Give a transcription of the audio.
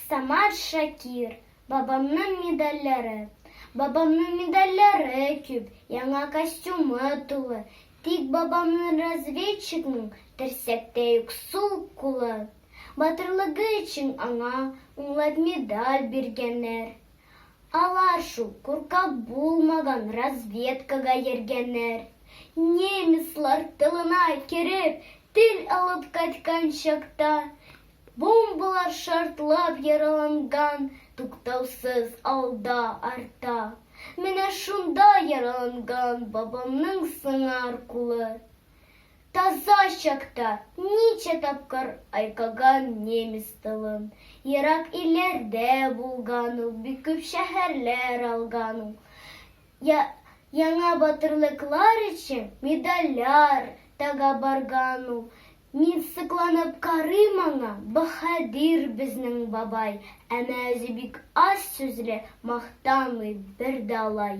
Самат Шакир, Бабамның медальләре. Бабамның медальләре күп, яңа костюмы тулы. Тик бабамның разведчикның терсәктәй үк сул кулы. Батырлыгы өчен аңа унлап медаль биргәннәр. Алар шул куркак булмаган разведкага йөргәннәр. Немецлар тылына кереп, тел алып кайткан чакта, Бомбалар шартлап яраланган, Туктаусыз алда, арта. Менә шунда яраланган Бабамның сыңар кулы. Таза чакта ничә тапкыр Айкаган немец тылын. Ерак илләрдә булган ул, Бик күп шәһәрләр алган ул. Яңа батырлыклар өчен медальләр тага барган ул. Мин сокланып карыйм аңа, баһадир безнең бабай, әмма үзе бик аз сүзле, мактанмый бер дә алай.